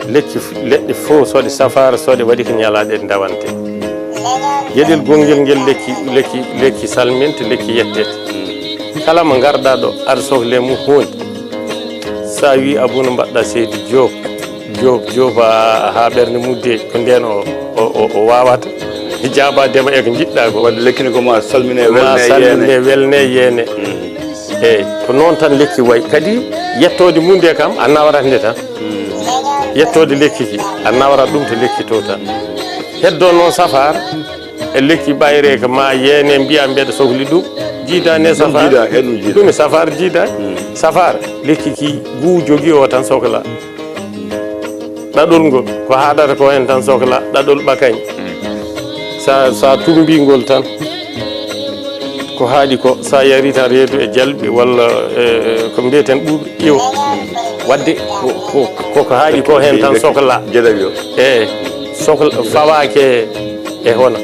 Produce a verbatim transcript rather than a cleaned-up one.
Lekki f- leɗɗe fof so ɗe safaara, so ɗe waɗi ko ñalaaɗe ɗe ndawante. Geɗel gonngel ngel lekki, lekki, lekki salminte, lekki yettete. Kala mo ngarɗaa ɗo, aɗa sohla e mum huunde. So a wii Abuu no mbaɗɗaa seydi Joob, Joob, Joob, a- haa ɓernde mum deeƴi, ko ndeen o, o, o, o waawata jaabaade ma e ko njiɗɗaa ko. Wadde lekki ne ko ma salmine, ma welne, salmine, yeene. Welne, yeene. Eeyi, ko noon tan lekki wayi. Kadi yettoode mum nde kam, a nawrat nde tan. Yettoode lekki ki, a nawrat ɗum to lekki to tan. Heddoo noon safaar, e lekki ɓayre ko ma yeene mbiya mbeɗa sohli ɗum. Jiidaani e safaar. Jiida, e ɗum jiida. Ɗum e safaar jiidaani. Safaar, lekki ki ngu jogii o tan sohla. Ɗaɗol ngol, ko haɗata ko heen tan sohla, ɗaɗol ɓakañ. Sa, sa tumbi ngol tan, ko haaɗi ko, sa yari tan reedu e jalɓi walla, e, e, ko mbiyeten ɓuuɓri, iwa. Wadde ko, ko, ko, ko haaɗi ko heen tan sohla. Jalabi o. E, sohla, fawaake e hona.